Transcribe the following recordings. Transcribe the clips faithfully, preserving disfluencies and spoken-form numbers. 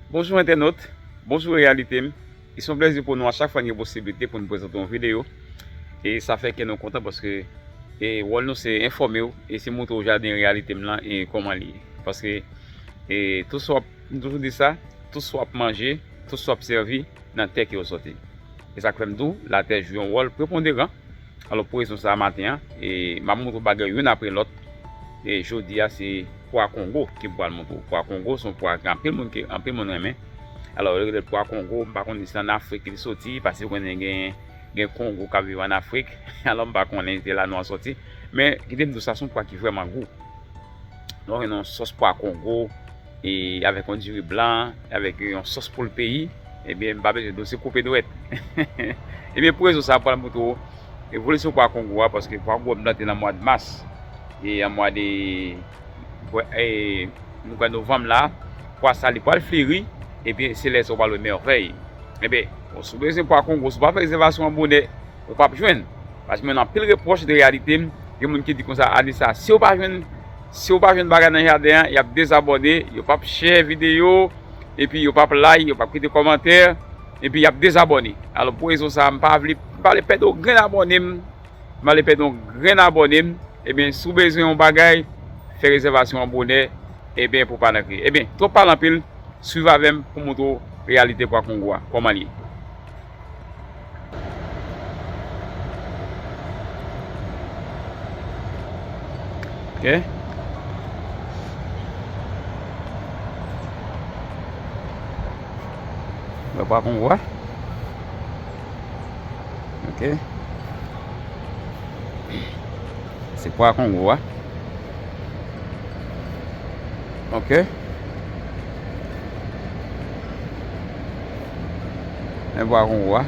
Bonjou entènot, bonjou reyalite m. E se yon plezi pou nou a chak fwa n gen posiblite pou n prezante yon videyo. E sa fè kè nou kontan paske e wòl nou se enfòme w e se montre w jaden reyalite m lan e kòman li ye. Paske e tout sa w ap, m toujou di sa, tout sa w ap manje, tout sa w ap sèvi, nan tè ke yo sòti. E sa k fè m di w, latè jwe yon wòl preponderan. Alò, pou rezon sa a, maten an, e m ap montre w bagay youn apre lòt. E jodi a, se pwa kongo ke m pral montre w. Pwa kongo se yon pwa ke anpil moun, ke anpil moun renmen. Alò, yo rele l pwa kongo, m pa konnen si ann Afrik li soti, paske w konnen gen, gen kongo k ap viv ann Afrik. Alò, m pa konnen se la non an sòti. Men, kite m di w sa, se yon pwa ki vrèman gou. Donk, yon sòs pwa kongo, e avèk yon diri blan, avèk yon sòs poul peyi, ebyen, m pa bezwen di w, se koupe dwèt. Ebyen, pou rezon sa a, m pral montre w evolisyon pwa kongo a, paske pwa kongo a m plante nan mwa de mas, e an mwa de, e, nou kwè novanm la, pwa sa li pral fleri, ebyen, se lè sa w pral wè mèvèy. Ebyen, si w bezwen pwa kongo, si w pa fè rezèvasyon an bonè, ou p ap jwenn. Paske m jwenn anpil repwòch de reyalite m. Gen moun ki di konsa, Anissa, si w pa jwenn, si w pa jwenn bagay nan jaden an, y ap dezabòne, yo p ap share videyo, epi yo p ap like, yo p ap kite kòmantè, epi y ap dezabòne. Alò, pou rezon sa a, m pa vle, m pa vle pèdi yon grenn abòne m, m pa vle pèdi yon grenn abòne m. Ebyen, si w bezwen yon bagay, fè rezèvasyon an bonè, ebyen, pou w pa nan kriye. Ebyen, twòp pale anpil, swiv avè m pou m montre w reyalite pwa kongo a, kòman l ye. Ok. Wè pwa kongo a. Ok. Se pwa kongo a. Ok. Men pwa kongo a.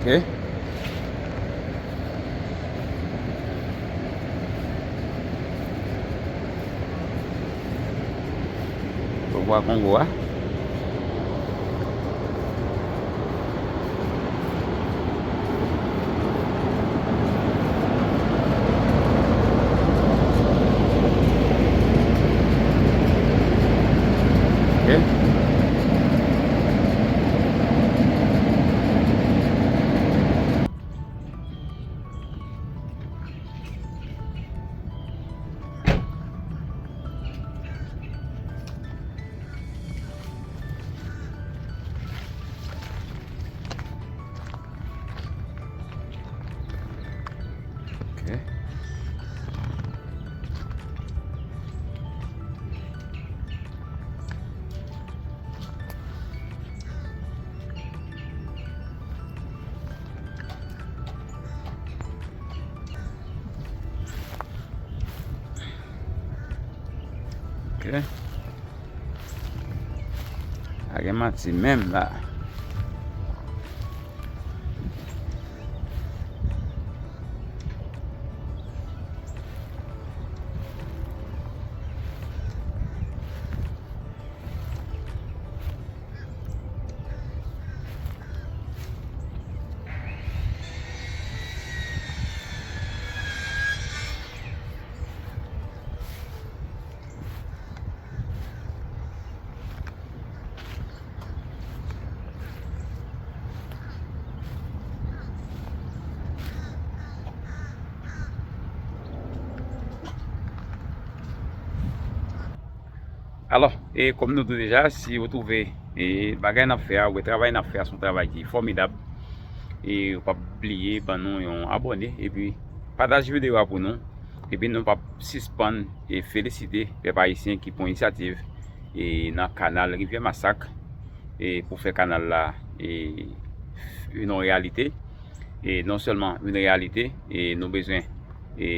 Ok. Pwa kongo a. Ok. Ok. Ok. Pa gen manti menm la. Alò, e kòm nou di w deja, si w twouve, e bagay n ap fè a, oubyen travay n ap fè a, se yon travay ki fòmidab, e w p ap bliye ban nou yon abòne, epi pataje videyo a pou nou, epi nou p ap sispann e felisite pèp ayisyen ki pran inisyativ e nan kanal Rivyè Masak, e pou fè kanal la e vin yon reyalite. E non sèlman vin reyalite, e nou bezwen e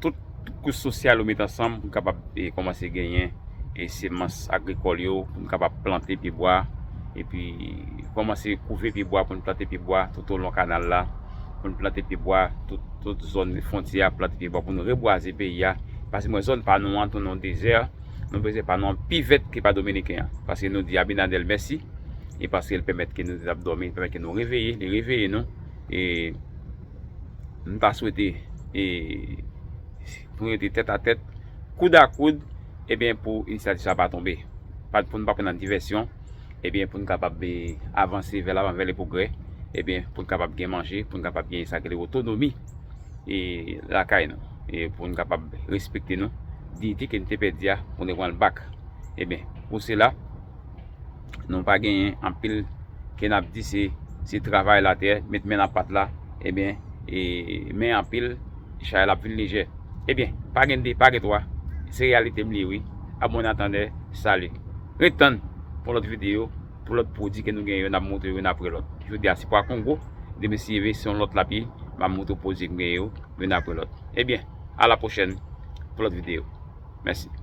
tout kouch sosyal yo met ansanm pou n kapab e kòmanse genyen e semans agrikòl yo, pou n kapab plante pyebwa, epi kòmanse kouve pyebwa, pou n plante pyebwa toutolon kanal la, pou n plante pyebwa tout, tout zòn fwontyè a, plante pyebwa pou n rebwaze peyi a. Paske mwen zòn pa nou an tounen yon dezè, nou bezwen pa nou an pi vèt ke pa dominiken an. Paske nou di Abinader mèsi, e paske l pèmèt ke nou te t ap dòmi, l pèmèt ke nou reveye, li reveye nou. E m ta swete e pou nou rete tèt a tèt, koud a koud, ebyen, pou inisyativ sa pa tonbe. Pa, pou nou pa pran nan divèsyon, ebyen, pou nou kapab, e, avanse vè lavan, vè le pwogrè, ebyen, pou nou kapab gen manje, pou nou kapab gen sa ki rele otonomi, e, lakay nou, e pou nou kapab respekte nou, diyite ke nou te pèdi a, pou nou pran l back. Ebyen, pou sela, nou pa genyen anpil ke n ap di se, se travay latè, met men nan pat la, ebyen, e, men anpil, chay la ap vin lejè. Ebyen, pa gen de, pa gen twa, se reyalite m li ye wi. Abòne atandè, sali. Ret tann pou lòt videyo, pou lòt pwodui ke nou gen yo, n ap montre youn apre lòt. Jodi a se pwa kongo, demen si Dye vle se yon lòt l ap ye, m ap montre pwodui ke m gen yo, youn apre lòt. Ebyen, a la pwochèn pou lòt videyo. Mèsi.